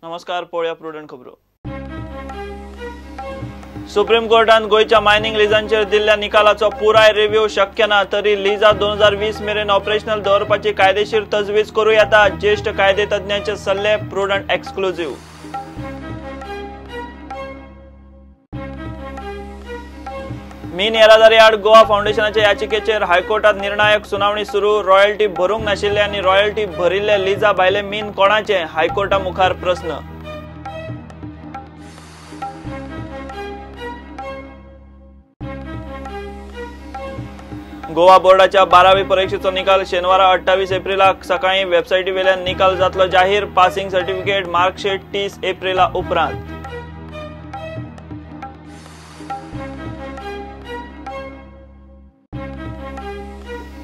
नमस्कार, पळोवया प्रुडंट खबरो. सुप्रीम कोर्टान गोंयच्या मायनिंग लिजांचेर दिल्ल्या निकालाचो पुराय रिव्ह्यू शक्य ना तरी लिजा 2020 मेरेन ऑपरेशनल दवरपाची कायदेशीर तजवीज करूं येता, ज्येष्ठ कायदे तज्ञांचे सल्ले. Prudent exclusive. मीन येरादारी आड गोवा फाउंडेशनाच्या याचिकेचेर हायकोर्टात निर्णायक सुनावणी सुरू. रॉयल्टी भरूंक नाशिल्ले आनी रॉयल्टी भरिल्ले लिजा भायले मीन कोणाचे, हायकोर्टा मुखार प्रस्न. गोवा बोर्डाच्या 12वी परीक्षेचो निकाल शेनवारा 28 एप्रिलाक सकाळी वेबसायटी वेल्यान निकाल जातलो जाहीर. पासिंग सर्टिफिकेट मार्कशीट 30 एप्रिला उपरांत.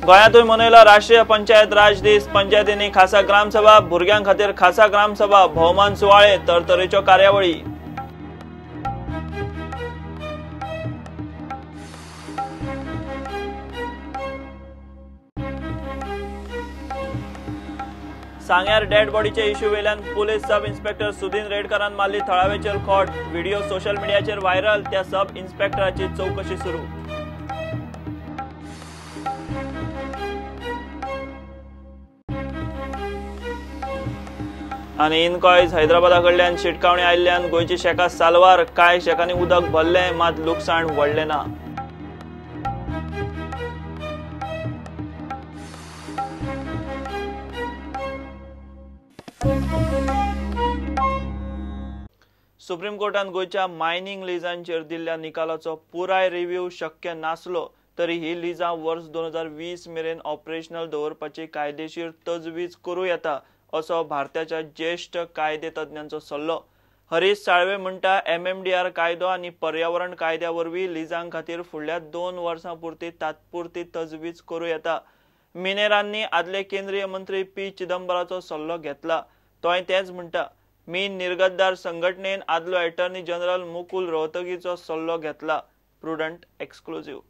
गोंयांतूय मनयलो राष्ट्रीय पंचायत राज दीस. पंचायतींनी खासा ग्रामसभा, भुरग्यां खातीर खासा ग्रामसभा, भोवमान सुवाळे, तरतरेच्यो कार्यावळी. सांग्यार डेड बॉडीचे इश्यू वेल्यान पुलीस सब इन्स्पेक्टर सुदीन रेडकरान मारली थळावेचेर खोट. व्हिडिओ सोशल मिडियाचेर व्हायरल, त्या सब इन्स्पेक्टराची चौकशी सुरू. आनी इनकॉयज हैदराबादा कडल्यान शिटकावणी आयिल्ल्यान गोंयची शेकां साल्वार. कांय शेकांनी उदक भरलें मात लुकसाण व्हडलें ना. सुप्रीम कोर्टान गोंयच्या मायनिंग लिजांचेर दिल्ल्या निकालाचो पुराय रिव्ह्यू शक्य नासलो तरी ही लिजां वर्स 2020 मेरेन ऑपरेशनल दवरपाची कायदेशीर तजवीज करूं येता असो भारताच्या ज्येष्ठ कायदे तज्ञांचो सल्लो. हरीश साळवे म्हणटा MMDR कायदो आनी पर्यावरण कायद्या वरवीं लिजां खातीर फुडल्या 2 वर्सां पुरती तात्पुरती तजवीज करूं येता. मिनेरांनी आदले केंद्रीय मंत्री पी चिदंबराचो सल्लो घेतला, तोय तेंच म्हणटा. मीन निर्गतदार संघटनेन आदलो अटॉर्नी जनरल मुकुल रोहतगीचो सल्लो घेतला. Prudent exclusive.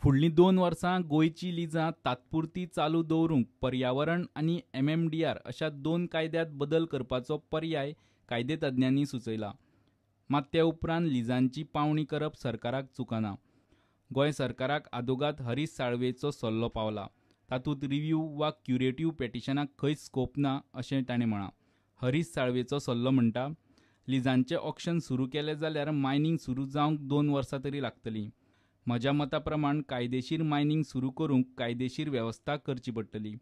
फुडलीं 2 वर्सां गोंयची लिजां तात्पुरती चालू दवरूंक पर्यावरण आनी MMDR अशा 2 कायद्यांत बदल करपाचो पर्याय कायदेतज्ञांनी सुचयला. मात ते उपरांत लिजांची पावणी करप सरकाराक चुकना. गोंय सरकाराक आदोगाद हरीश साळवेचो सल्लो पावला. तातूंत रिव्ह्यू वा क्युरेटीव पेटिशनाक खंयच स्कोप ना अशें ताणें म्हळां. हरीश साळवेचो सल्लो म्हणटा, लिजांचें ऑक्शन सुरू केलें जाल्यार मायनिंग सुरू जावंक 2 वर्सां तरी लागतलीं. म्हज्या मता प्रमाण कायदेशीर मायनिंग सुरू करूंक कायदेशीर वेवस्था करची पडटली.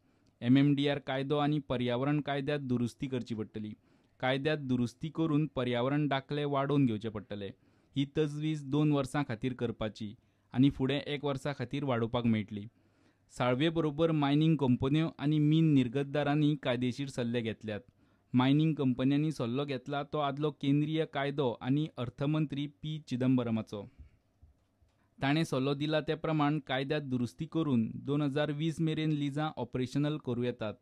MMDR कायदो आनी पर्यावरण कायद्यांत दुरुस्ती करची पडटली. कायद्यांत दुरुस्ती करून पर्यावरण दाखले वाडोवन घेवचे पडटले. ही तजवीज 2 वर्सां खातीर करपाची आनी फुडें 1 वर्सा खातीर वाडोवपाक मेळटली. साळवे बरोबर मायनिंग कंपन्यो आनी मीन निर्गतदारांनी कायदेशीर सल्ले घेतल्यात. मायनिंग कंपन्यांनी सल्लो घेतला तो आदलो केंद्रीय कायदो आनी अर्थमंत्री पी चिदंबरमाचो. ताणें सल्लो दिला ते प्रमाण कायद्यांत दुरुस्ती करून 2020 मेरेन लिजां ऑपरेशनल करूं येतात.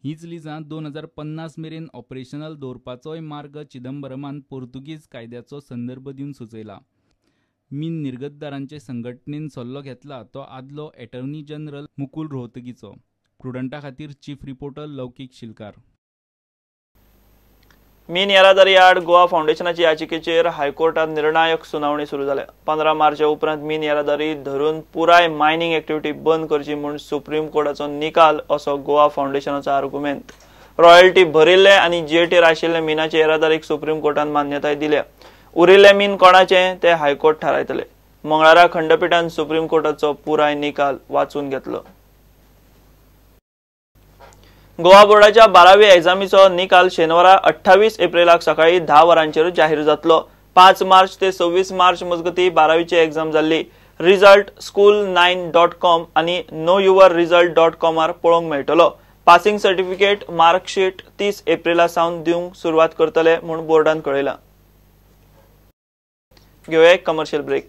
हीच लिजां 2050 मेरेन ऑपरेशनल दवरपाचोय मार्ग चिदंबरमान पोर्तुगीज कायद्याचो संदर्भ दिवन सुचयला. मीन निर्गतदारांचे संघटनेन सल्लो घेतला तो आदलो अटॉर्नी जनरल मुकुल रोहतगीचो. प्रुडंटा खातीर चीफ रिपोर्टर लौकीक शिलकार. मीन येरादारी आड गोवा फाउंडेशनाची याचिकेचेर हायकोर्टात निर्णायक सुनावणी सुरू जाल्या. 15 मार्चा उपरांत मीन येरादारी धरून पुराय मायनिंग एक्टिविटी बंद करची म्हूण सुप्रीम कोर्टाचो निकाल असो गोवा फाउंडेशनाचो आर्गुमेंत. रॉयल्टी भरिल्ले आनी जेटीर आशिल्ले मिनाचे येरादारीक सुप्रीम कोर्टान मान्यताय दिल्या. उरिल्ले मीन कोणाचे ते हायकोर्ट थारायतले. मंगळारा खंडपीठान सुप्रीम कोर्टाचो पुराय निकाल वाचून घेतलो. गोवा बोर्डाच्या 12वी एग्जामीचो निकाल शेनवारा 28 एप्रिलाक सकाळी 10 वरांचेर जाहीर जातलो. 5 मार्च ते 26 मार्च मजगती 12वीची एग्जाम जाल्ली. रिजल्ट school9.com आनी knowyourresult.com पळोवंक मेळटलो. पासिंग सर्टिफिकेट मार्कशीट 30 एप्रिला सावन दिवंक सुरवात करतले म्हूण बोर्डान कळयलां. घेवया एक कमर्शियल ब्रेक.